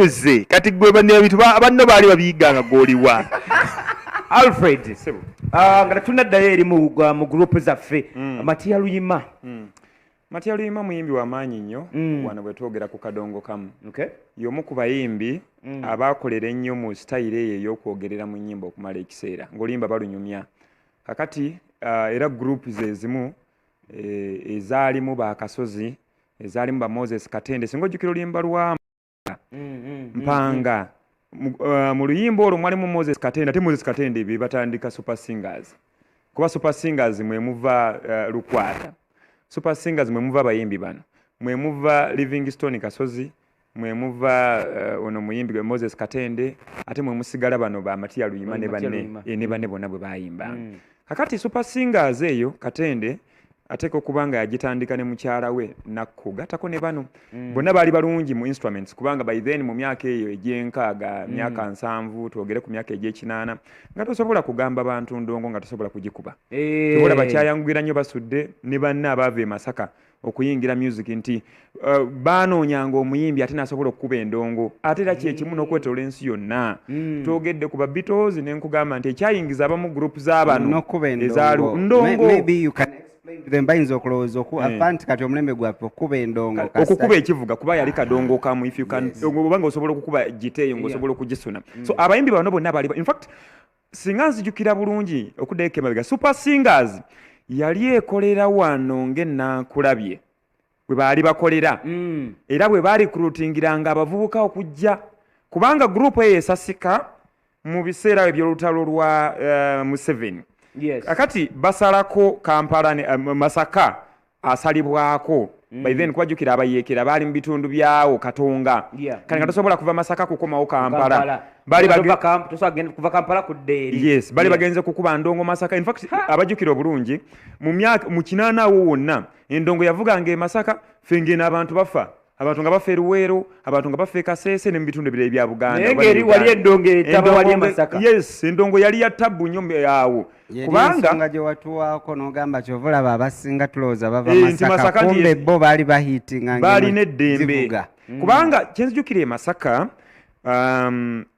Ze kati gwe banne ebintu banno baali babiyiganga gw'oliwa. Alfred, nga tetunnaddayo eri mu group zaffe, Matia Luyima. Matia Luyima muyimbi wa maanyi nnyo. Wano bwe twogera ku kadongo kamu, y'omu ku bayimbi abaakolera ennyo mu sitayiro eyo ey'okwogerera mu nnyimba okumala ekiseera ng'oluyimba balunyumya. Kakati era group ze ezimu ezaalimu ba Kasozi, ezaalimu ba Moses Katende. Singa ojjukira oluyimba lwa Mpanga, mu luyimba olwo mwalimu Moses Katende, ate Moses Katende be batandika Super Singers, kuba Super Singers mwe muva Lukwata, Super Singers mwe muva abayimbi bano, mwe muva Livingstone Kasozi, mwe muva ono muyimbi Moses Katende, ate mwe musigala bano ba Matia Luyima ne Matia banne, Luyima. Ne banne bonna bwe bayimbanga. Kakati Super Singers eyo Katende ateeka okuba nga yagitandika ne mukyala we Nakku, gattako ne bano. Bonna baali balungi mu instruments, kubanga by then mu myaka eyo egy'enkaaga, myaka 70, twogere ku myaka egy'ekinaana, nga tosobola kugamba bantu ndongo nga tosobola kugikuba. Tobola bakyayanguira nnyo Basudde ne banne abaava e Masaka okuyingira music nti baanoonyanga omuyimbi ate n'asobola okukuba endongo, ate era kyekimu n'okwetoola ensi yonna. Twogedde ku ba Beatles ne nkugamba nti ekyayingiza abamu group z'abano N'okuba endongo. ezaalu ndongo. Maybe you can explain to them, bayinza okulowooza nti kati omulembe gwaffe okukuba endongo Okukuba ekivuga, kuba yali kadongo kamu, if you can, obanga osobola okukuba gita eyo ng'osobola okugisuna. So abayimbi bano bonna bali, in fact singa nzijukira bulungi okuddayo emabega, Super Singers yali ekolera wano ng'Enankulabye bwe baali bakolera, era bwe baali recruitingiranga abavubuka okujja, kubanga group eyo esasika mu biseera eby'olutalo lwa Museveni. Kakati basalako Kampala ne Masaka asalibwako. By then kubajjukira abayeekera baali mu bitundu byawo Katonga. Kale nga tosobola kuva Masaka kukomawo Kampala. Kampala. Bali Tosobola kuva Kampala kudda eri. Yes, bali bagenze kukuba ndongo Masaka. In fact, abajjukira obulungi mu myaka mu 80 awo wonna endongo yavuganga e Masaka, ffe ng'eno abantu bafa. Abantu nga bafa e Luweero, abantu nga bafa e Kasese ne mu bitundu ebirala ebya Buganda. Naye Oba ng'eri Uganda. wali endongo etaba wali e Masaka. Yes, endongo yali ya tabbu nnyo awo. Yeri Kubanga ensonga gye watuwaako n'ogamba kyova olaba abasinga tulowooza bava Nti Masaka, Masaka nti kumbe bo baali bahiitinga ng'eno Baalina eddembe. zivuga. Kubanga kyenzijukira e Masaka,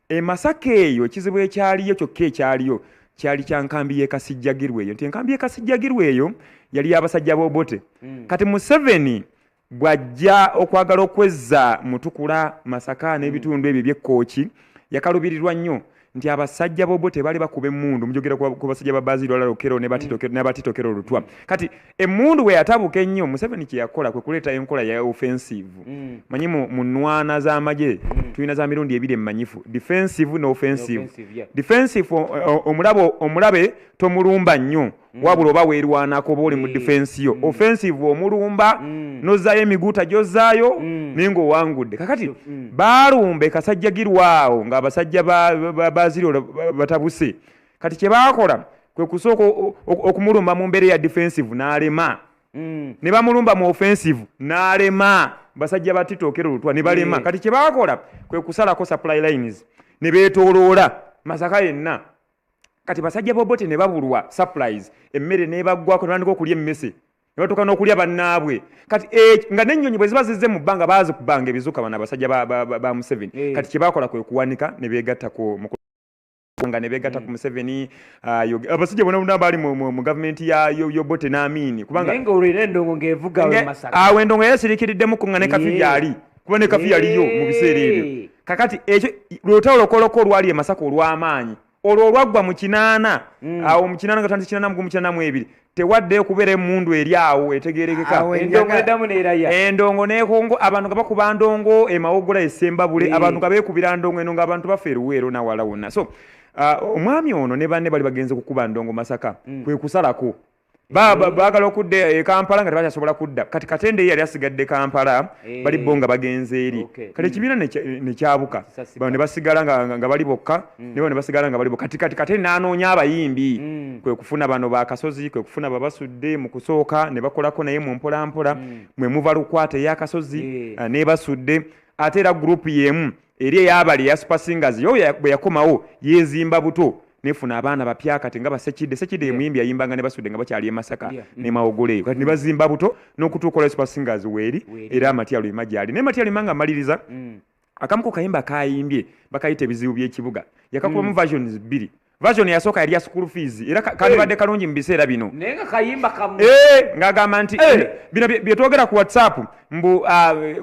e Masaka eyo ekizibu ekyaliyo kyokka ekyaliyo kyali kya nkambi y'e Kasijjagirwa eyo, nti enkambi y'e Kasijjagirwa eyo yali y'abasajja b'Obote. Kati Museveni bw'ajja okwagala okwezza Mutukula, Masaka n'ebitundu ebyo eby'Ekkooki, yakalubirirwa nnyo nti abasajja b'Obote baali bakuba emmundu. Mujogera ku basajja ba Bazil Lwala Okello ne Batito Okello, ne Batito Okello Lutwa. Kati emmundu bwe yatabuka ennyo, Museveni kye yakola kwe kuleeta enkola ya offensive. Manyi mu nnwana z'amagye tulina za mirundi ebiri emmanyifu, defensive ne offensive. Offensive, yeah. Defensive, omulabe tomulumba nnyo, wabula oba weerwanako oba oli mu defense yo. Offensive omulumba, n'ozzaayo emiguuta gy'ozzaayo, naye ng'owangudde. Kakati baalumba e Kasajjagirwa awo ng'abasajja ba Ziri batabuse. Kati kye baakola kwe kusooka okumulumba mu mbeera ya defensive n'alema. Ne bamulumba mu offensive n'alema. Basajja ba Tito Okello Lutwa ne balema. Kati kye baakola kwe kusalako supply lines ne beetooloola Masaka yenna. Kati basajja b'Obote ne babulwa supplies, emmere n'ebaggwako, ne batandika okulya emmese, ne batuuka n'okulya bannaabwe. Kati nga n'ennyonyi bwe ziba zizze mu bbanga baazikubanga ebizuka bano abasajja ba Museveni. Kati kye baakola kwe kuwanika ne beegatta ku mu nga ne beegatta ku Museveni, abasajja bonna bonna baali mu gavumenti ya y'Obote n'Amini, kubanga Naye ng'olwo era endongo ng'evuga we Masaka. Awo endongo yasiriikiriddemu ku nga ne Kafi gy'ali, kuba ne Kafi yaliyo mu biseera ebyo. Kakati ekyo lw'olutalo lokoloko olwali e Masaka olw'amaanyi olwo olwaggwa mu 80, awo mu 80 nga tutandise 80 mu gumu, 82, tewaddeyo kubeera emmundu eri awo etegeerekeka. Awo Endongo enjaga- eddamu n'eraya. Endongo n'ekongo, abantu nga bakuba ndongo e Mawogola e Ssembabule, abantu nga beekubira ndongo eno ng'abantu bafa e Luweero n'awalala wonna. So omwami ono ne banne bali bagenze kukuba ndongo Masaka, kwe kusalako. Baagala okudda e Kampala nga tebakyasobola kudda. Kati Katende ye yali asigadde Kampala, bali bo nga bagenze eri. Kati ekibiina ne kyabuka. Kisasika. Bano ne basigala nga bali bokka, ne bano ne basigala nga bali bokka. Kati Katende n'anoonya abayimbi. Kwe kufuna bano ba Kasozi, kwe kufuna Babasudde mu kusooka, ne bakolako naye mu mpola mpola. Mwe muva Lukwata eya Kasozi, ne Basudde. Ate era group y'emu eri ey'abali eya Super Singers, yo bwe yakomawo yeezimba buto. Nefuna abaana bapya kati nga Basekidde. Sekidde ye muyimbi yayimbanga ne Basudde nga bakyali e Masaka ne Mawogola eyo. Kati ne bazimba buto n'okutuuka olwa Super Singers weeri, Weeri. era Matia Luyima gy'ali. Naye Matia Luyima nga amaliriza, Akamu ku kayimba kayimbye bakayita Ebizibu by'Ekibuga. Yakakubamu versions bbiri. Version yasooka yali ya school fees, era kandibadde kalungi mu biseera bino. Naye nga kayimba kamu. Ng'agamba nti bino bye twogera ku WhatsApp mbu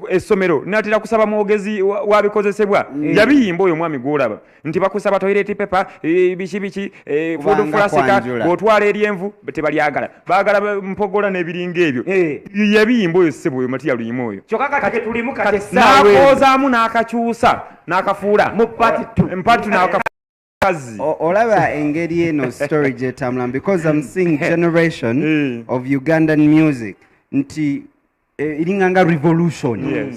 essomero natera kusaba mwogezi wabikozesebwa. Yabiyimba oyo omwami gw'olaba nti bakusaba toilet paper, biki biki, food Kubanga flasika, kwanjula. Bw'otwala eryenvu tebalyagala, baagala mpogola n'ebiringa ebyo. Yabiyimba oyo ssebo, oyo Matiya Luyima oyo. Kyokka kati ketulimu kati essaawa eno. N'akoozaamu n'akakyusa n'akafuula Mu part two. Mu part two n'akafuula. Olaba engeri eno story gyetambula, because I'm seeing generation of Ugandan music nti eringa nga revolution.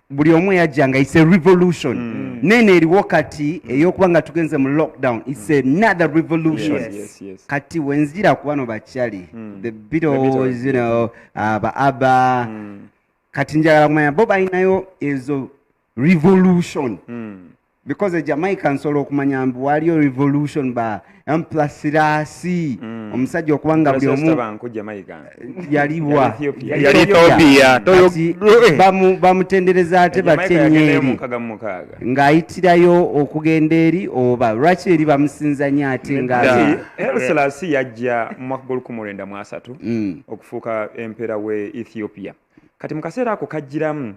Buli omu yajjanga, it's a revolution. Nene eriwo kati ey'okuba nga tugenze mu lockdown, it's another revolution. Yes. Kati wenzijira ku bano bakyali the Beatles, Beatles, ba ABBA, kati njagala kumanya bo balinayo ezo revolution, because e Jamaica nsobola okumanya mbu waliyo revolution ba Emperor Selassie, omusajja okuba nga buli omu Banku Jamaica. Yaliwa? Ethiopia. Yali Ethiopia. Kati bamutendereza ate Jamaica batya yagendayo mu eri 66. Ng'ayitirayo okugenda eri, oba lwaki eri bamusinza nnyo ate nga Haile Selassie yajja mu mwaka gw'o 1930 okufuuka emperor we Ethiopia. Kati mu kaseera ako kajjiramu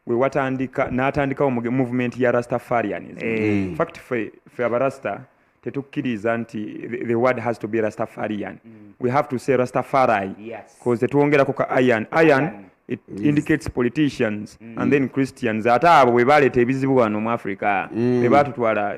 we watandika n'atandikawo movement ya Rastafarianism. In fact, fe abarasta tetukkiriza nti the word has to be Rastafarian. We have to say Rastafari because tetwongerako ka iron. Iron, it indicates politicians and then Christians. Ate abo bwe baleeta ebizibu wano mu Africa, bwe batutwala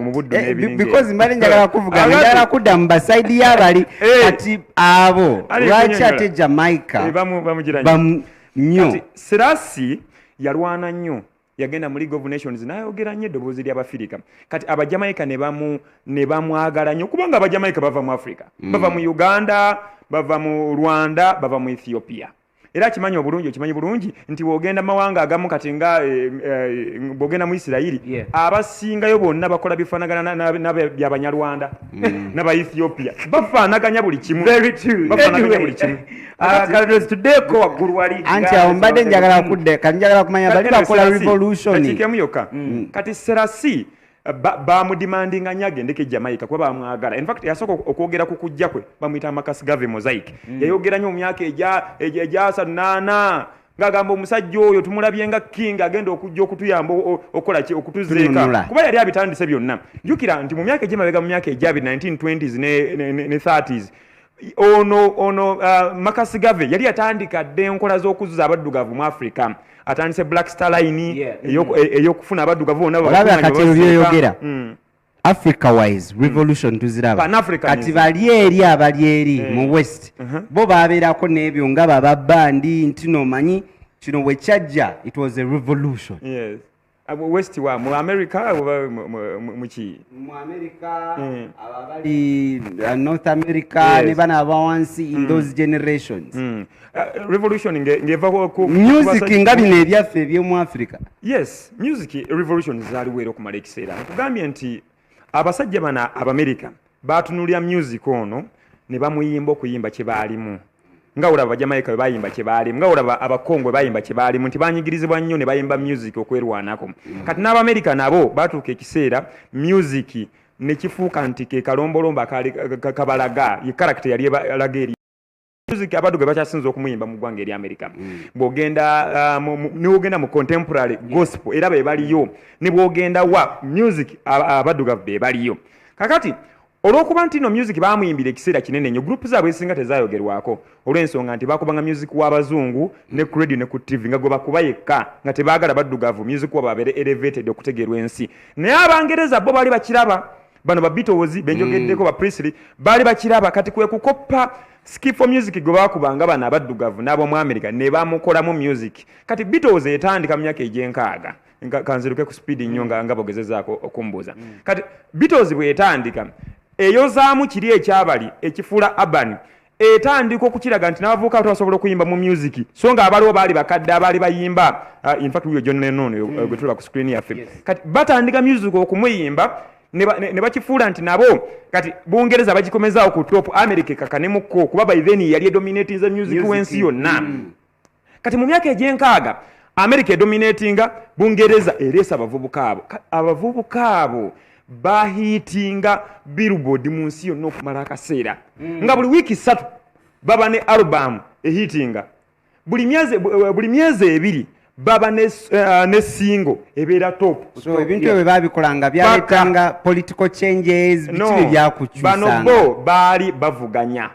mu buddu n'ebiringa Because ebyo. mbadde njagala kuvuga, Akati- njagala kudda mu basaidi y'abali. Kati abo Ali lwaki kunnyonnyola. ate Jamaica Bamugira nnyo. nnyo? Kati Selassie yalwana nnyo, yagenda mu League of Nations n'ayogera nnyo eddoboozi ly'Abafirika. Kati Abajamaika ne bamwagala nnyo, kubanga Abajamaika bava mu Africa, bava mu Uganda, bava mu Rwanda, bava mu Ethiopia. Era akimanyi obulungi, okimanyi bulungi nti bw'ogenda mu mawanga agamu kati nga bw'ogenda mu Isirayiri, abasingayo bonna bakola bifaanagana byabanyarwanda n'Abaethiopia, bafaanaganya buli kimu. Very true. Bafaanaganya Anyway, buli kimu. Kalonzo, tuddeeko waggulu wali. Anti awo mbadde njagala kudda, kati njagala kumanya bali bakola Selassie, revolution. Dakiika emu yokka. Kati Selassie bamudemandinga nnyo agendeko e Jamaica kuba bamwagala. In fact, yasooka okwogera ku kujja kwe bamuyita Marcus Garvey Mosaic. Yayogera nnyo mu myaka egya 38 ng'agamba omusajja oyo tumulabye nga king agenda okujja okutuyamba okukola ki, okutuzeeka, Tununula. kuba yali abitandise byonna. Jjukira nti mu myaka egy'emabega, mu myaka egyabiri, 1920s ne 30s, ono Marcus Garvey yali yatandika dda enkola z'okuzza abaddugavu mu Africa, atandise Black Star Line ey'okufuna abaddugavu bonna Olaba babakuŋŋaanye kati ebyo babasiika. byoyogera. Africa wise revolution tuziraba. Pan-Africanism. Kati bali eri, abali eri mu West, bo babeerako n'ebyo nga baba bandi nti nomanyi kino bwe kyajja, it was a revolution. Yes. West wa mu America oba mu ki? Mu America, abo abali North America ne bano abawansi in those generations. Revolution ng'eva Music ku nga bino ebyaffe eby'omu Africa. Yes, music revolution zaaliwo era okumala ekiseera. Nkugambye nti abasajja bano Abamerika batunulira music ono ne bamuyimba okuyimba kye baalimu, nga olaba Abajamaika bwe bayimba kye baalimu, nga olaba Abakongo bwe bayimba kye baalimu, nti banyigirizibwa nnyo ne bayimba music okwerwanako. Kati n'Abamerika nabo batuuka ekiseera music ne kifuuka nti ke kalombolombo akaali kabalaga ye character yali ebalaga eri music. Abaddugavu bakyasinze okumuyimba mu ggwanga erya America. Bw'ogenda newogenda mu contemporary gospel era be baliyo, ne bw'ogenda wa music abaddugavu be baliyo. Kakati olw'okuba nti no music bamuyimbira ekiseera kinene nnyo, group zaabwe ezisinga tezayogerwako olw'ensonga nti bakubanga music w'abazungu ne ku radio ne ku TV nga gwe bakuba yekka, nga tebaagala baddugavu music waabwe abeere elevated okutegeerwa ensi. Naye Abangereza bo baali bakiraba. Bano ba Beatles benjogeddeko, ba Presley, baali bakiraba. Kati kwe kukoppa skiffle music gwe bakubanga bano abaddugavu n'ab'omu America ne bamukolamu music. Kati Beatles etandika mu myaka egy'enkaaga. Kanziruke ku speed nnyo nga bogezezaako okumbuuza. Kati Beatles bw'etandika eyozaamu kiri ekyabali ekifuula urban, etandika okukiraga nti n'abavubuka abato basobola okuyimba mu music, so nga abaliwo baali bakadde abaali bayimba. In fact, wuyo John Lennon gwe tulaba ku screen yaffe. Kati batandika music okumuyimba ne bakifuula nti nabo kati Bungereza bagikomezaawo ku top, America ekakanemuko, kuba by then yali edominatinze music Music. w'ensi yonna. Kati mu myaka egy'enkaaga America edominatinga, Bungereza ereesa abavubuka abo. Abavubuka abo bahitinga Billboard mu nsi yonna okumala akaseera, nga buli wiiki 3 baba ne album ehitinga, buli myezi 2 baba ne single ebeera top. So ebintu ebyo babikolanga byaletanga political changes, biki byakukyusanga. Bano bo baali bavuganya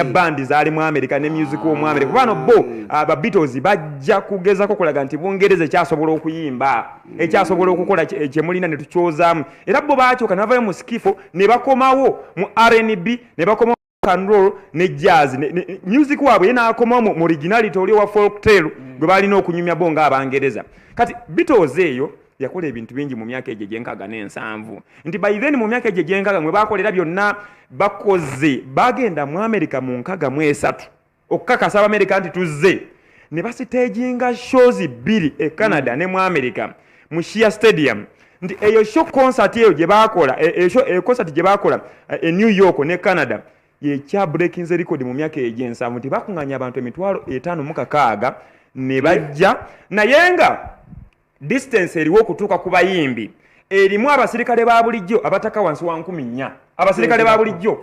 bandi zaali mu America ne music wo mu America. Bano bo aba Beatles bajja kugezako kulaga nti Bungereza ekyasobola okuyimba, ekyasobola okukola kyemulina ne tukyozaamu. Era bo baakyoka ne bavayo mu skiffle ne bakomawo mu R&B ne bakomawo rock and roll ne jazz music waabwe ye n'akomawo mu originality oli owa folktale gwe balina okunyumya bo ng'Abangereza. Kati Beatles eyo yakola ebintu bingi mu myaka egyo egy'enkaaga n'ensanvu, nti by then mu myaka egyo egy'enkaaga mwe bakolera byonna bakoze, bagenda mu America mu 63 okukakasa Abamerika nti tuzze, ne basitaginga shows 2 e Canada ne mu America mu Shea Stadium. Nti eyo show concert eyo gye bakola, eyo concert gye bakola e New York ne Canada yekya breaking the record mu myaka egy'ensanvu, nti bakuŋŋaanya abantu 56,000 ne bajja. Naye nga distance eriwo okutuuka ku bayimbi erimu abasirikale ba bulijjo abataka wansi wa 4,000. Abasirikale ba bulijjo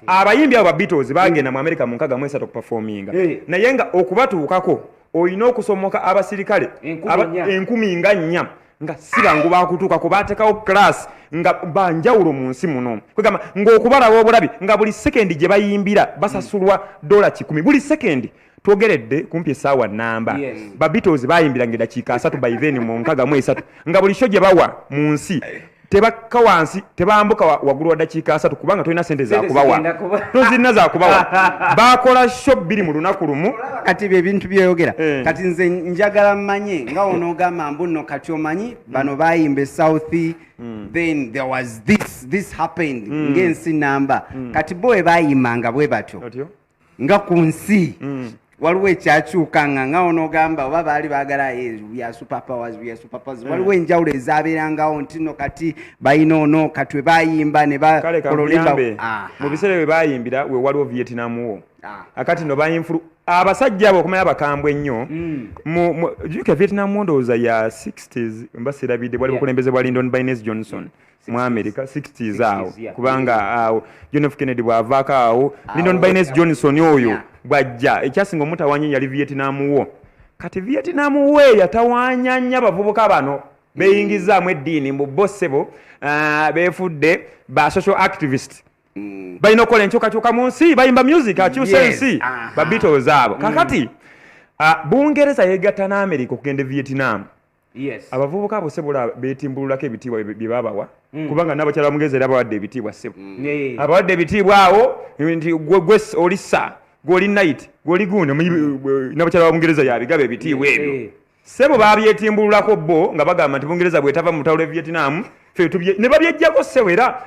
abayimbi abo ba Beatles bagenda mu America mu 63 okuperforminga, naye nga okubatuukako olina okusomoka abasirikale 4,000 nga si bangu bakutuukako. Bateekawo class nga banjawulo mu nsi muno, kwegamba ng'okubalaba obulabi nga buli sekendi gye bayimbira basasulwa $100 buli sekendi. Twogeredde kumpi essaawa namba. Ba Beatles bayimbiranga eddakiika 3 by then mu 63, nga buli show gye bawa mu nsi tebakka wansi, tebambuka waggulu wa ddakiika 3, kubanga tolina sente zakubawa, tozirina zakubawa. Bakola show 2 mu lunaku lumu. Kati bye bintu byeyogera. Kati nze njagala mmanye nga onoogamba mbu nno kati omanyi bano bayimba e South, then there was this happened ng'ensi namba. Kati bo bwe bayimbanga bwe batyo nga ku nsi waliwo ekyakyukanga nga onoogamba oba baali baagala we are super powers, we are super powers. Waliwo enjawulo ezaabeerangawo nti nno kati balina ono kati we bayimba ne bakola oluyimba. Mu biseera bwe bayimbira we waliwo Vietnam wo. Akati no bayinfulu abasajja abo okumanya bakambwe ennyo. Jjukira Vietnam wo ndowooza ya 60s mba sirabidde, bwali bukulembeze bwa Lyndon Baines Johnson mu America 60s awo, kubanga awo John F Kennedy bw'avaako awo Lyndon Baines Johnson oyo bw'ajja ekyasinga omutawaanya yali Vietnam wo. Kati Vietnam we yatawaanya nnyo abavubuka bano beeyingizaamu eddiini mbu bo ssebo beefudde ba social activist, balina okukola enkyukakyuka mu nsi, bayimba music akyusa ensi, ba Beatles abo. Kakati Bungereza yeegatta n'Amerika okugenda e Vietnam. Abavubuka abo ssebo beetimbululako ebitiibwa bye babawa, kubanga n'abakyala ba Bungereza era bawadde ebitiibwa ssebo. Abawadde ebitiibwa awo nti gwe oli sir, gwe oli knight, gwe oli gundi, n'abakyala ba Bungereza yabigaba ebitiibwa ebyo. Ssebo babyetimbululako bo nga bagamba nti Bungereza bwetava mu lutalo lw'e Vietnam ffe ne babyeggyako ssebo. Era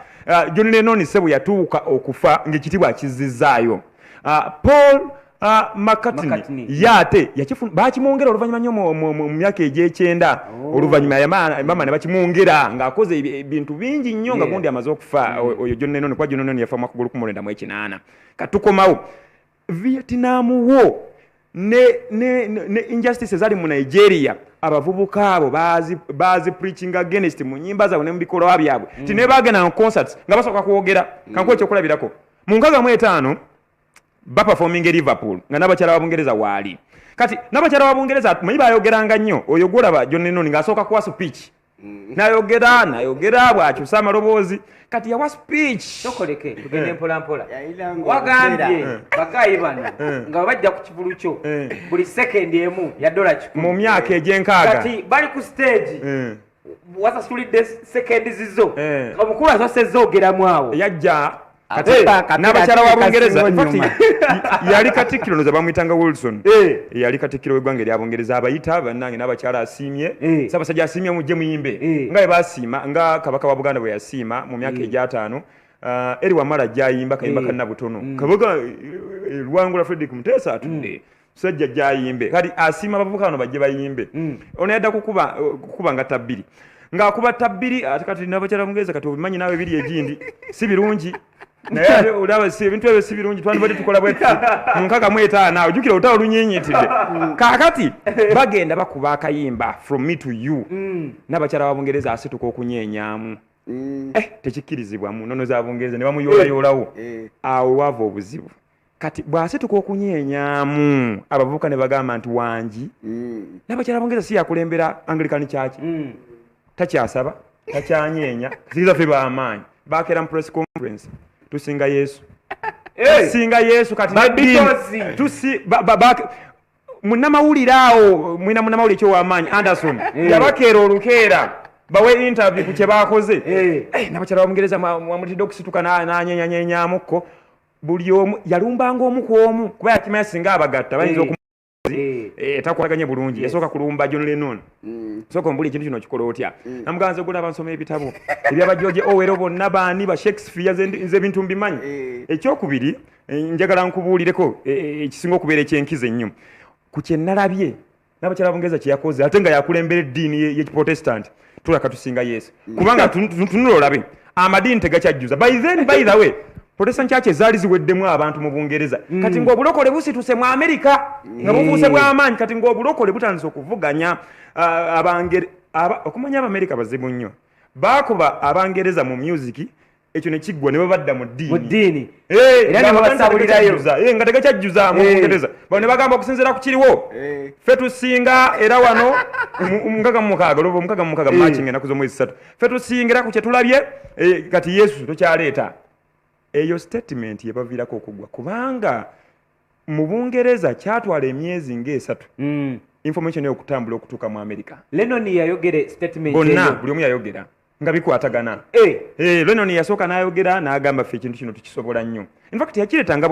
John Lennon ssebo yatuuka okufa ng'ekitiibwa akizzizaayo. Paul McCartney ye ate bakimwongera oluvannyuma nnyo mu myaka egy'ekyenda, oluvannyuma mama ne bakimwongera ng'akoze ebintu bingi nnyo nga gundi amaze okufa oyo John Lennon, kuba John Lennon yafa mu mwaka 1980. Katukomawo Vietnam wo ne injustice ezali mu Nigeria, abavubuka abo bazi preaching against mu nnyimba zaabwe ne mu bikolwa byabwe. Ti ne bagenda mu concerts nga basooka kwogera. Kankuwe ekyokulabirako, mu 65 baperforminga e Liverpool nga n'abakyala ba Bungereza waali. Kati n'abakyala ba Bungereza manyi bayogeranga nnyo, oyo gw'olaba John Lennon ng'asooka kuwa speech, nayogera bw'akyusa amaloboozi. Kati yawa speech. Tokoleke tugende mpola mpola. Wagambye bagayi bano nga bajja ku kivulu kyo buli sekendi emu ya $100 mu myaka egy'enkaaga. Kati bali ku stage wasasulidde sekendi zizo, omukulu asose zoogeramu awo yajja n'abakyala wa Bungereza. Yali katikkiro ndoza bamuyitanga Wilson, yali katikkiro w'eggwanga erya Bungereza. Abayita bannange n'abakyala asiimye, Ssaabasajja asiimye mujje muyimbe nga bwe baasiima, nga Kabaka wa Buganda bwe yasiima mu myaka egy'ataano. Eri Wamala gy'ayimba kayimba kannabutono, Kabaka Luwangula Frederick Muteesa atudde musajja gy'ayimbe. Kati asiima abavubuka bano bajje bayimbe. Ono yadda kukuba nga tabbiri, ng'akuba tabbiri ate kati n'abakyala Bungereza kati obimanyi naawe biri egindi si birungi. Naye olaba si ebintu ebyo si birungi, twandibadde tukola bwe mu 65 ojjukira olutalo lunyiinyitidde. Kaakati bagenda bakuba akayimba From Me to You, n'abakyala ba Bungereza asituka okunyeenyaamu. Tekikkirizibwa mu nnono za Bungereza, ne bamuyoolayolawo. Awo waava obuzibu. Kati bw'asituka okunyeenyaamu, abavubuka ne bagamba nti wangi. N'abakyala ba Bungereza si yakulembera Anglican Church, takyasaba, takyanyeenya, katiza ffe b'amaanyi. Bakeera mu press conference, tusinga Yesu, tusinga Yesu. Kati munnamawulire awo, mwina munnamawulire ekyow'amaanyi Anderson yabakeera olukeera bawe interview ku kye baakoze. N'abakyala ba Bungereza mwamutidde okusituka n'anyenyanyenyamukko. Buli omu yalumbanga omu ku omu, kuba yakimanya singa abagatta bayinza okumu takwataganye bulungi. Yasooka kulumba John Lennon. Sooka ombuli ekintu kino kikola otya? Namugamba nze gulaba nsoma ebitabo ebyaba George Orwell bonna baani ba Shakespeare, nze ebintu mbimanyi. Ekyokubiri, njagala nkubuulireko ekisinga okubeera ekyenkizo ennyo ku kye nalabye n'abakyala Bungereza kye yakoze, ate nga yakulembera eddiini y'Ekiprotestant, tulaka tusinga Yesu. Kubanga tunula olabe amadiini tegakyajjuza. By then, by the way, Protestant church ezaali ziweddemu abantu mu Bungereza. Kati ng'obulokole busituse mu Amerika, nga bufuuse bw'amaanyi. Kati ng'obulokole butandise okuvuganya okumanya Abamerika bazibu nnyo. Baakuba Abangereza mu music, ekyo ne kiggwa ne babadda mu ddiini. Era ne babasabulirayo. Nga tegakyajjuza mu Bungereza. Bano ne bagamba okusinziira ku kiriwo, ffe tusinga. Era wano 66, olwo 66 March, ennaku z'omwezi 3, ffe tusinga era ku kye tulabye. Kati Yesu tokyaleeta. Eyo statement yebaviirako okugwa, kubanga mu Bungereza kyatwala emyezi ng'esatu information eyo okutambula okutuuka mu Amerika. Lennon yayogere statement? Bonna, buli omu yayogera nga bikwatagana. Lennon yasooka n'ayogera n'agamba ffe ekintu kino tukisobola nnyo. In fact yakireeta nga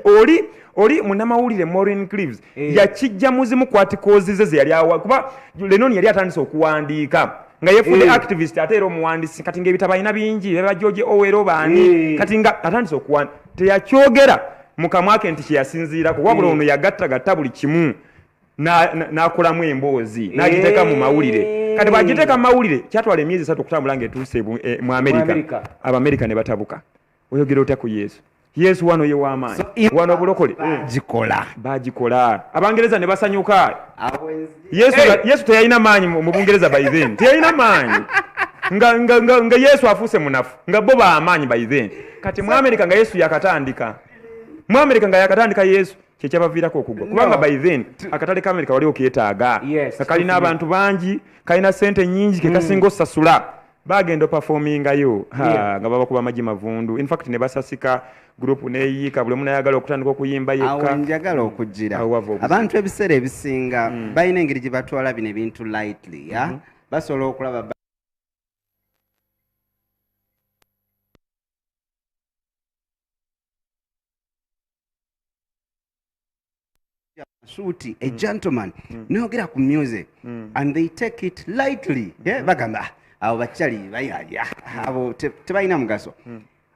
oli oli munnamawulire Maureen Cleaves yakijja muzimu ku articles ze ze yali awa, kuba Lennon yali atandise okuwandiika nga yefudde activist ate era omuwandiisi. Kati ng'ebitabo alina bingi beba George Orwell baani. Kati nga atandise okuwandiika, teyakyogera mu kamwa ke nti kyeyasinziirako, wabula ono yagattagatta buli kimu n'akolamu emboozi n'agiteeka mu mawulire. Kati bw'agiteeka mu mawulire, kyatwala emyezi 3 okutambula ng'etuuse mu Amerika. Abamerika ne batabuka, oyogera otya ku Yesu? Yesu wano ye w'amaanyi, wano obulokole. Gikola. Bagikola, Abangereza ne basanyuka. Yesu teyalina maanyi mu Bungereza by then, teyalina maanyi. Nga Yesu afuuse munafu, nga bo baamaanyi by then. Kati mu Amerika nga Yesu yakatandika, mu Amerika nga yakatandika Yesu, kyekyabaviirako okugwa, kubanga by then akatale ka Amerika wali okeetaaga, nga kalina abantu bangi, kalina sente nyingi, ke kasinga osasula. Bagenda opafomingayo nga babakuba amagi mavundu. In fact ne basasika group neyiika, buli omu nayagala okutandika okuyimba yekka. Awo njagala okugira abantu ebiseera ebisinga balina engeri gye batwala bino ebintu lightly, ya basobola okulaba suuti, a gentleman nayogera ku music and they take it lightly. Yeah, bagamba abo bakyali bayaya, abo tebalina mugaso.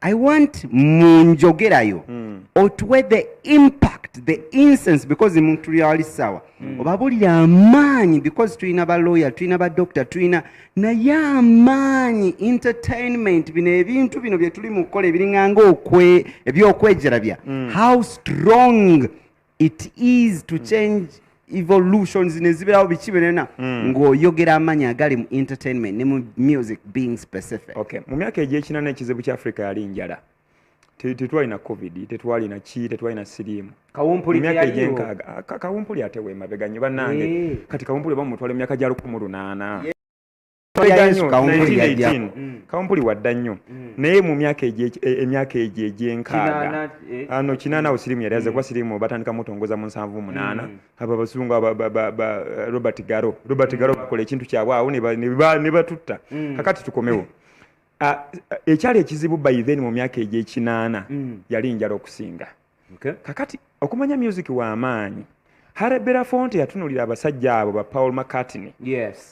I want mu njogerayo otuwe the impact, the incense, because muntu lyali sawa obabulira amaanyi, because tulina ba lawyer, tulina ba doctor, tulina naye amaanyi entertainment, bino ebintu bino bye tuli mu kukola ebiringanga ebyokwejerabya, how strong it is to change evolutions nezibeerawo biki byonna, ng'oyogera amaanyi agali mu entertainment ne mu music being specific. Okay, mu myaka egy'ekinana ekizibu kya Africa yali njala. Tetwalina COVID, tetwalina ki, tetwalina siriimu. Kawumpuli myaka teyaliwo. egy'enkaaga. Kawumpuli ate wemabega nnyo bannange. Kati kawumpuli bamutwala mu myaka gya 1800. Ya Yesu kawumpuli yajja. 1918. Kawumpuli wadda nnyo, naye mu myaka emyaka egyo egy'enkaaga, 80, ano 80 awo siriimu yali aze, kuba siriimu batandika mutongoza mu 78. Abo abazungu aba Robert Garo, Robert Garo bakola ekintu kyabwe awo ne batutta. Kakati tukomewo. Ekyali ekizibu by then mu myaka egy'ekinaana yali njala okusinga. Kakati okumanya music w'amaanyi, Harry Belafonte yatunulira abasajja abo ba Paul McCartney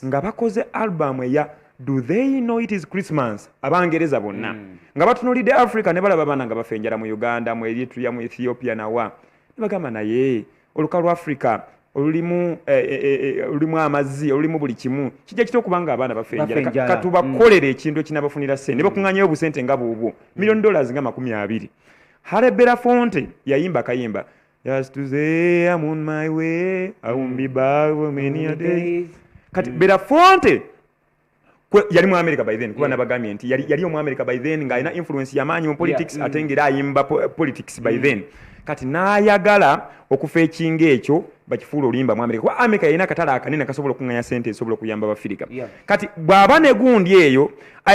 nga bakoze album eya Do They Know It Is Christmas, Abangereza bonna nga batunulidde Africa ne balaba abaana nga bafa enjala mu Uganda, mu Eritrea, mu Ethiopia nawa, ne bagamba naye olukalu lwa Africa olulimu olulimu amazzi, olulimu buli kimu, kijja kitya okubanga abaana bafa enjala? Katubakolere ekintu ekinabafunira ssente. Ne bakuŋŋaanyayo obusente nga bwobwo, $20 nga 20. Harry Belafonte yayimba akayimba, "Just to say I'm on my way, I won't be back for many a day." Kati Belafonte yali mu America by then, kuba nabagambye nti yali omu America by then, ng'alina influence y'amaanyi mu politics, ate ng'era ayimba politics by then. Kati n'ayagala okufa ekinga ekyo bakifuula oluyimba mu America, kuba America yalina akatale akanene akasobola okuŋŋanya ssente ezisobola okuyamba Abafirika. Kati bw'aba ne gundi eyo,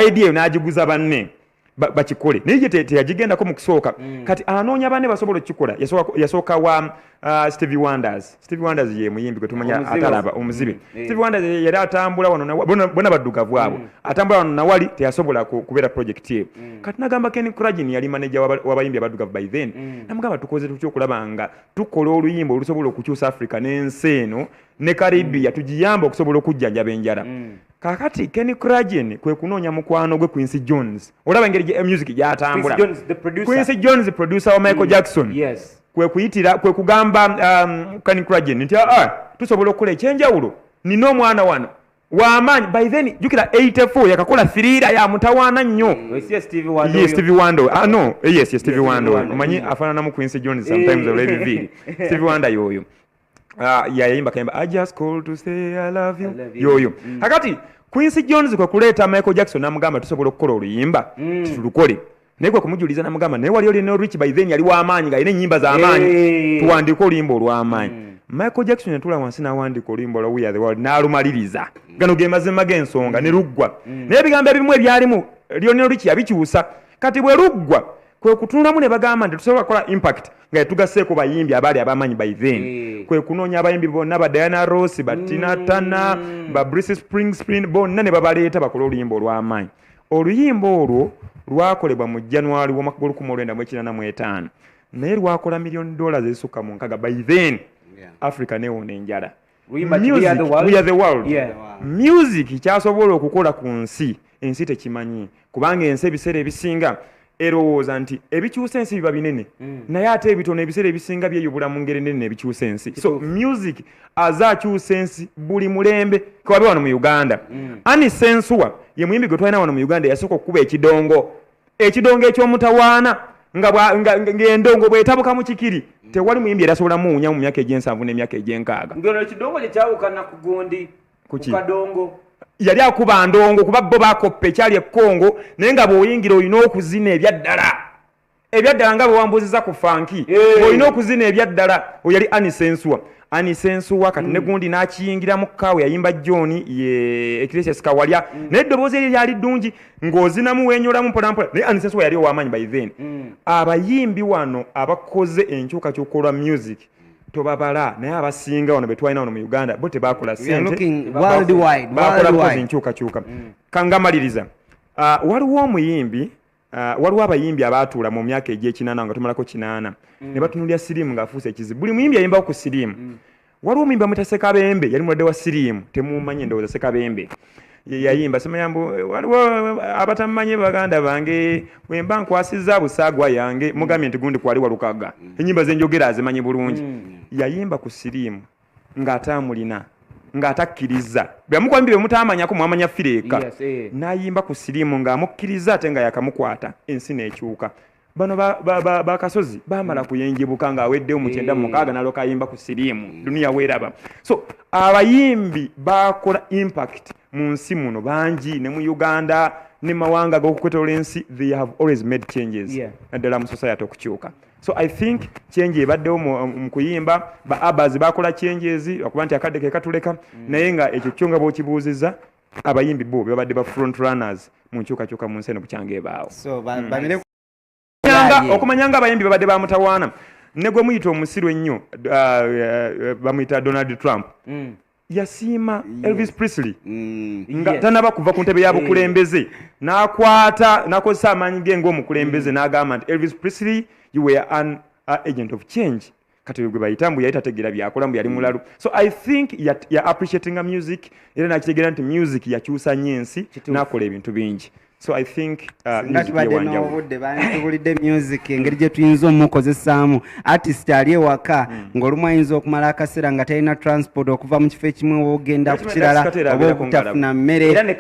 idea eyo n'agiguza banne bakikole, naye ye teyagigendako mu kusooka. Kati anoonya banne basobola okukikola. Yasooka wa Stevie Wonders. Stevie Wonders ye muyimbi gwe tumanya atalaba, omuzibe. Stevie Wonders yali atambula wano, bonna baddugavu abo, atambula wano nawali, teyasobola kubeera project ye. Kati nagamba Ken Kragen, yali manager w'abayimbi abaddugavu by then, namugamba, "Tukoze tutya okulaba nga tukola oluyimba olusobola okukyusa Africa n'ensi eno ne Caribbean, tugiyamba okusobola okujjanjaba enjala?" Kakati Ken Kragen kwe kunoonya mukwano gwe Quincy Jones. Olaba engeri music gyatambula. Quincy Jones, producer wa Michael Jackson, kwe kuyitira, kwe kugamba Ken Kragen nti, "Ah, tusobola okukola ekyenjawulo, nina omwana wano wamaanyi." By then, jjukira 84, yakakola Thriller ya mutawaana nnyo. Ye Stevie Wonder. Ah, no, yes, Stevie Wonder. Omanyi afaananamu Quincy Jones sometimes olw'ebiviiri. Stevie Wonder yoyo yayimba kayimba "I just called to say I love you", yoyo. Kakati Quincy Jones kwe kuleeta Michael Jackson, namugamba, "Tusobola okukola oluyimba, tulukole." Naye kwe kumujuliza namugamba, "Naye wali olina Richie." By then yali w'amaanyi, ng'alina ennyimba z'amaanyi. "Tuwandiike oluyimba olw'amaanyi." Michael Jackson yatula wansi n'awandiika oluyimba olwa "We Are the World", n'alumaliriza. Gano ge mazima g'ensonga. Ne luggwa, naye ebigambo ebimu ebyalimu Lionel Richie yabikyusa. Kati bwe luggwa, kwe kutunulamu ne bagamba nti tusobola kukola impact nga yetugasseeko bayimbi abaali abamanyi by then. Kwe kunoonya abayimbi bonna, ba Diana Ross, ba Tina Turner, ba Bruce Springsteen, bonna ne babaleeta bakole oluyimba olw'amaanyi. Oluyimba olwo lwakolebwa mu January w'omwaka gw'olukumi olwenda mu ekinaana mu etaano, naye lwakola $1 million ezisukka mu 60. By then Africa newona enjala. We "We Are the World". Music kyasobola okukola ku nsi, ensi tekimanyi, kubanga ensi ebiseera ebisinga erowooza nti ebikyusa ensi biba binene, naye ate ebitono ebiseera ebisinga byeyubula mu ngeri nene ebikyusa ensi. So music aze akyusa ensi buli mulembe. Kewabe wano mu Uganda, Annie Sensuwa ye muyimbi gwe twalina wano mu Uganda yasooka okukuba ekidongo, ekidongo ekyomutawaana, nga ng'endongo bw'etabuka mu kikiri, tewali muyimbi era asobola muwunya mu myaka egy'ensanvu n'emyaka egy'enkaaga. Ngeno ekidongo kye kyawukana ku gundi, ku Kuki? kadongo. Yali akuba ndongo, kuba bo bakoppa ekyali ekkongo, naye nga bw'oyingira olina okuzina ebyaddala, ebyaddala, nga bwe wambuuziza ku funky, olina okuzina ebyaddala. Oyo yali Annie Sensuwa. Annie Sensuwa kati ne gundi n'akiyingiramu kaawe, yayimba John ye Ecclesias Kawalya, naye eddoboozi eryo lyali ddungi, ng'ozinamu weenyolamu mpolampola, naye Annie Sensuwa yali ow'amaanyi by then. Abayimbi wano abakoze enkyukakyuka olwa music tobabala, naye abasinga wano be twalina wano mu Uganda bo tebakola We are sente. looking worldwide, Bakola bukozi worldwide. nkyukakyuka. Kangamaliriza. Waliwo omuyimbi, waliwo abayimbi abaatuula mu myaka egy'ekinaana nga tumalako 80 ne batunulya siriimu ng'afuuse ekizibu. Buli muyimbi ayimbako ku siriimu. Waliwo omuyimbi bamuyita Sekabembe, yali mulwadde wa siriimu. Temumanyi, ndowooza. Sekabembe ye yayimba semayambu, waliwo abatamumanyi, baganda bange, bwemba nkwasizza busaagwa yange, mugambye nti gundi kwali walukaga. Enyimba zenjogera azimanyi bulungi. Yayimba ku siriimu ng'ataamulina, ng'atakkiriza byamukwambi bye mutamanyako, mwamanya fireeka. Yes, eh. N'ayimba ku siriimu ng'amukkiriza ate nga yakamukwata, ensi n'ekyuka. Bano bakasozi bamala kuyenjebuka ng'aweddewo mu 96, n'alyoka ayimba ku siriimu, duniya weeraba. So abayimbi bakola impact mu nsi muno bangi, ne mu Uganda ne mawanga ag'okwetooloola ensi. They have always made changes, naddala mu society okukyuka. So I think change ebaddewo mu kuyimba. Ba Abas bakola changes, okuba nti akadde ke katuleka, naye nga ekyo kyo nga bw'okibuuziza, abayimbi bo babadde ba front runners mu nkyukakyuka mu nsi eno bukyanga ebaawo. So bamire Okumanya nga abayimbi babadde bamutawaana, ne gwe muyita omusiru ennyo, bamuyita Donald Trump, yasiima Elvis Presley nga tanaba kuva ku ntebe y'abukulembeze, n'akwata n'akozesa amaanyi ge ng'omukulembeze, n'agamba nti, "Elvis Presley, you were an agent of change." Kati oyo gwe bayita mbu yali tategeera byakola, mbu yali mulalu. So I think ya appreciatinga music, era nakitegeera nti music yakyusa nnyo ensi, n'akola ebintu bingi. So I think Singa tubadde n'obudde banditubulidde music engeri gye tuyinza omukozesaamu. Artist ali ewaka ng'olumu ayinza okumala akaseera nga talina transport okuva mu kifo ekimu oba ogenda ku kirala oba obutafuna mmere,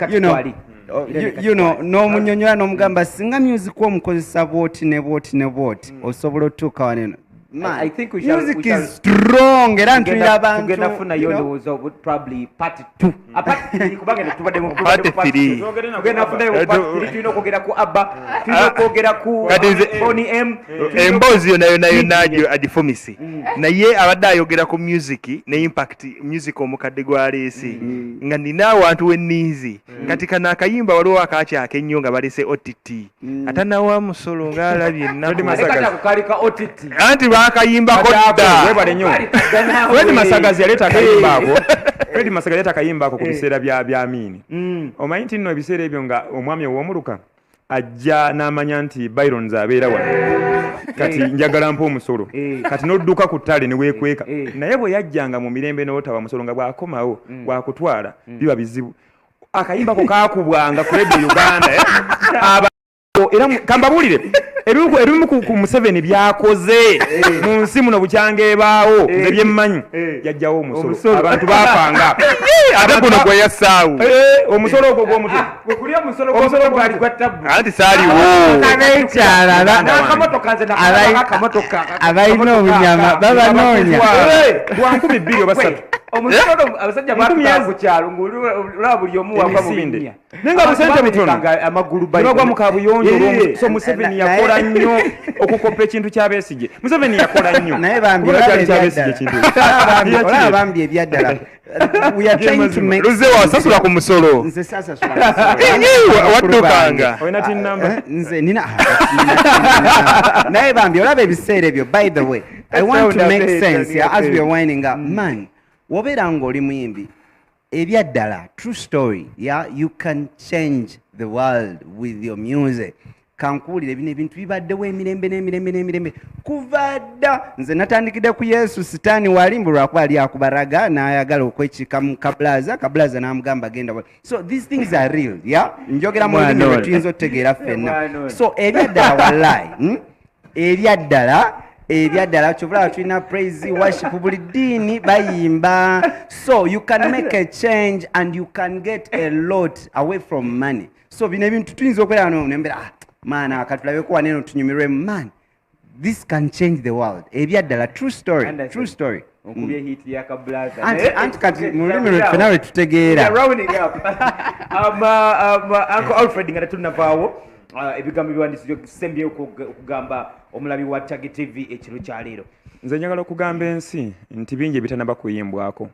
n'omunyonyola n'omugamba singa music omukozesa bwoti ne bwoti ne bwoti osobola otuuka waneno. I think we shall, music is strong. Era ntulira abantu tugenda funayo ndowooza probably part 2, part 3, kubanga tubadde mu part 3. Tugenda funayo part 3, tulina okwogera ku ABBA, tulina okwogera ku Boney M. Emboozi yonna yonna yonna agifumisi, naye abadde ayogera ku music ne impact music omukadde gwaleese nga nina awantu wenninzi. Kati kano akayimba waliwo akakyaka ennyo nga balese OTT atanawa musolo ng'alabye ennaku anti bakayimbako dda. Fred Masagazi yaleeta akayimba ako. Fred Masagazi yaleeta akayimba ako ku biseera bya Amini. Omanyi nti nno ebiseera ebyo nga omwami ow'omuluka ajja n'amanya nti Byrons abeera wano, kati njagala mpa omusolo, kati n'odduka ku ttale ne weekweka. Naye bwe yajjanga mu mirembe n'otaba musolo nga bw'akomawo bw'akutwala biba bizibu. Akayimba ko kaakubwanga ku Radio Uganda. Era kambabuulire ebimu ku Museveni byakoze mu nsi muno bukyanga ebaawo, nze byemmanyi, yajjawo omusolo, abantu baapanga. Ate guno gwe yassaawo omusolo ogwo gw'omutwe anti saaliwo abalina obunyama babanoonya gwa 2000 oba 3. Omusolo abasajja baatuka ku kyalo ng'olaba buli omu wava mu binnya, naye nga busente butono nebagwa mu kabuyonjo. So Museveni yakola nnyo okukopa ekintu kya Besigye. Museveni yakola nnyo. Naye bambi olaba bambi ebyaddala. We are trying to make Luze wasasula ku musolo. Nze sasasula musolo. Waddukanga. Olina tin number? Nze nina. Naye bambi olaba ebiseera ebyo, by the way, I want to make sense as we are winding up. Man, wobeera ng'oli muyimbi ebyaddala, true story, yeah, you can change the world with your music. Kankuwulire bino ebintu bibaddewo emirembe n'emirembe n'emirembe kuva dda. Nze natandikidde ku Yesu, sitaani walimbu lwakuba ali akubaraga n'ayagala okwekiika mu kabulaza, kabulaza n'amugamba genda. So these things are real, yeah, njogera mu lulimi lwe tuyinza okutegeera ffenna. So ebyaddala wallahi, ebyaddala ebyaddala kyovulaba tulina praise worship buli ddiini bayimba. So you can make a change and you can get a lot away from money. So bino ebintu tuyinza okubeera wano nembeera maana katulabeko wano tunyumirwe. Man, this can change the world. Ebyaddala, true story, true story. Okubye hit ya kabulaza. Anti kati mu lulimi lwe ffenna lwe tutegeera. Uncle Alfred nga tetunnavaawo, ebigambo biwandiise sembyeyo okugamba omulabi wa Target TV ekiro kya leero. Nze njagala okugamba ensi nti bingi ebitanaba kuyimbwako.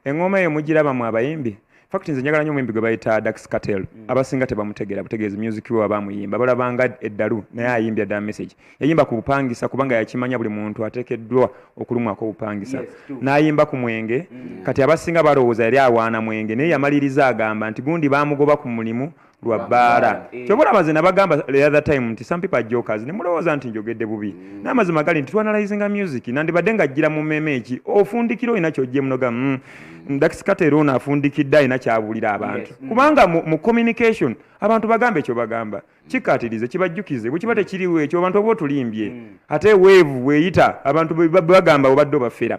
Engoma eyo mugiraba mu abayimbi. Fact nze njagala nnyo omuyimbi gwe bayita Dax Kartel. Abasinga tebamutegeera butegeezi music we abamuyimba balabanga eddalu, naye ayimbya dda message. Yayimba ku bupangisa kubanga yakimanya buli muntu ateekeddwa okulumwako obupangisa. N'ayimba ku mwenge, kati abasinga balowooza yali awaana mwenge, naye yamaliriza agamba nti gundi baamugoba ku mulimu lwa bbaala. Ky'oba olaba nze nabagamba the other time nti some people are jokers, ne mulowooza nti njogedde bubi. N'amazima gali nti twanalizinga music, nandibadde ng'ajjira mu mmeeme eki ofundikira olina ky'ojje munoga. Dax Kartel ono afundikidde alina ky'abuulira abantu. Kubanga mu communication abantu bagamba ekyo bagamba, kikkaatirize kibajjukize, bwe kiba tekiriwo ekyo abantu oba otulimbye. Ate weevu weeyita abantu bagamba obadde obafera.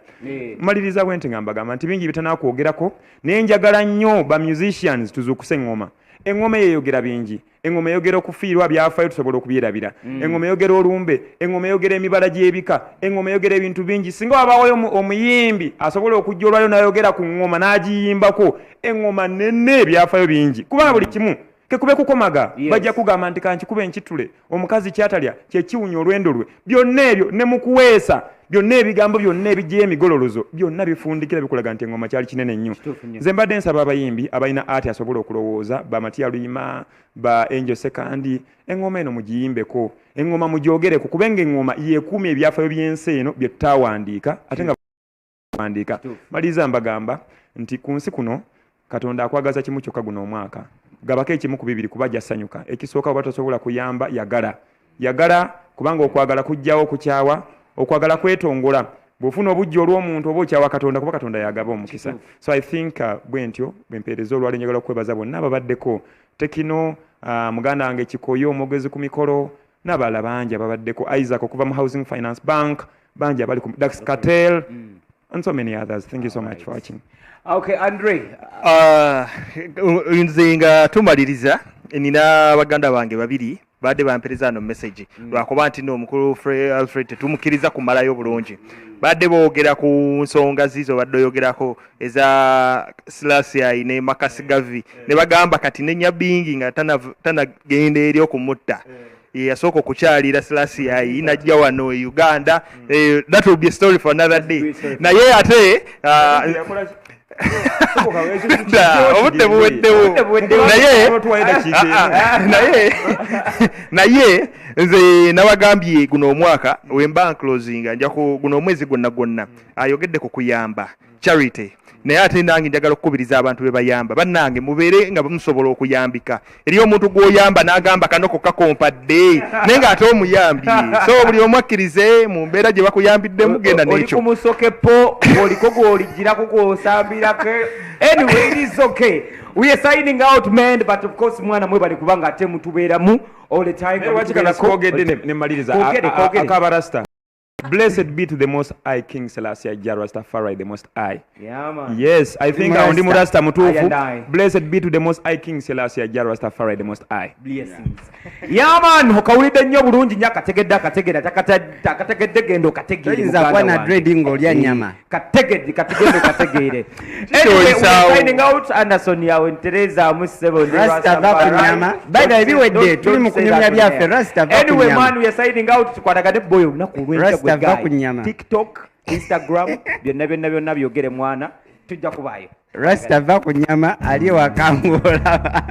Maliriza bwe nti nga mbagamba nti bingi bitanakwogerako, naye njagala nnyo ba musicians tuzuukuse eŋŋoma. Eŋŋoma eyeyogera bingi. Eŋŋoma eyogera okufiirwa byafaayo tusobola okubyerabira. Eŋŋoma eyogera olumbe, eŋŋoma eyogera emibala gy'ebika, eŋŋoma eyogera ebintu bingi. Singa wabaawo omuyimbi asobola okujja olwaliro n'ayogera ku ŋŋoma n'agiyimbako, eŋŋoma nene ebyafaayo bingi. Kubanga buli kimu kekube kukomaga, bajja kugamba nti kankikube nkitule, omukazi kyatalya kyekiwunya olwendo lwe. Byonna ebyo ne mu kuweesa, byonna ebigambo byonna ebijjayo emigololozo byonna bifundikira bikulaga nti eŋŋoma kyali kinene nnyo. Nze mbadde nsaba abayimbi abalina art asobola okulowooza, ba Matia Luyima, ba Angel Sekandi, eŋŋoma eno mugiyimbeko, eŋŋoma mugyogereko, kubanga eŋŋoma yeekuuma ebyafaayo by'ensi eno bye tutaawandiika ate nga wandiika. Maliriza mbagamba nti ku nsi kuno Katonda akwagaza kimu kyokka guno omwaka. Gabako ekimu ku bibiri kuba ajja ssanyuka. Ekisooka oba tosobola kuyamba, yagala. Yagala kubanga okwagala kujjawo okukyawa, okwagala kwetongola. Bw'ofuna obujja olw'omuntu oba okyawa Katonda, kuba Katonda yagaba omukisa. So I think bwe ntyo bwe mpeereza olwaleero. Njagala okwebaza bonna ababaddeko, Tekino Muganda wange Kikoyo omwogezi ku mikolo, n'abalala bangi ababaddeko, Isaac okuva mu Housing Finance Bank, bangi abali ku Dax Cartel, and so many others. Thank you so much for watching. Okay, Andre. Nze nga tumaliriza, nina baganda bange babiri badde bampereza no message, lwakuba nti no omukulu Alfred tetumukkiriza kumalayo bulungi. Badde boogera ku nsonga zizo badde oyogerako eza Selassie ne Marcus Garvey, ne bagamba kati ne Nyabingi nga tanagenda eri okumutta, yasooka okukyalira Selassie najja wano e Uganda. That will be a story for another day. Naye ate obudde buweddewo, naye nze nabagambye guno omwaka wemba nclosinga nja guno omwezi gwonna gwonna ayogedde ku kuyamba charity, naye ate nange njagala okukubiriza abantu be bayamba bannange mubeere nga musobola okuyambika. Eri omuntu gw'oyamba n'agamba kano kokka kompadde, naye ng'ate omuyambye. So buli omu akkirize mu mbeera gye bakuyambiddemu, genda n'ekyo. Oli ku musokepo, oliko gw'oligirako gw'osambirako. Anyway, it is okay. We are signing out, man, but of course mwana mwebale kubanga ate mutubeeramu all the time. Akabarasta. Blessed be to the Most High King Selassie Jah Rastafari, the Most High. Yeah, man. Yes, I think I only Rasta mutufu. Blessed be to the Most High King Selassie Jah Rastafari, the Most High. Blessings. Yeah, man. Okawulidde nnyo bulungi nnyo, akategedde akategedde, akategedde genda okategeere. Toyinza kuba na dread ng'olya nnyama. Kategedde kategedde okategeere. Anyway, we are signing out. Anderson yawe Teresa Musebo. Rasta va ku nnyama. By the way, biwedde tuli mu kunyumya byaffe. Rasta va ku nnyama. Anyway, man, we are signing out. Tukwatagane boy olunaku olw'enkya. TikTok, Instagram, byonna byonna byonna byogere mwana, tujja kubaayo. Rasta va ku nnyama, ali waka ng'olaba.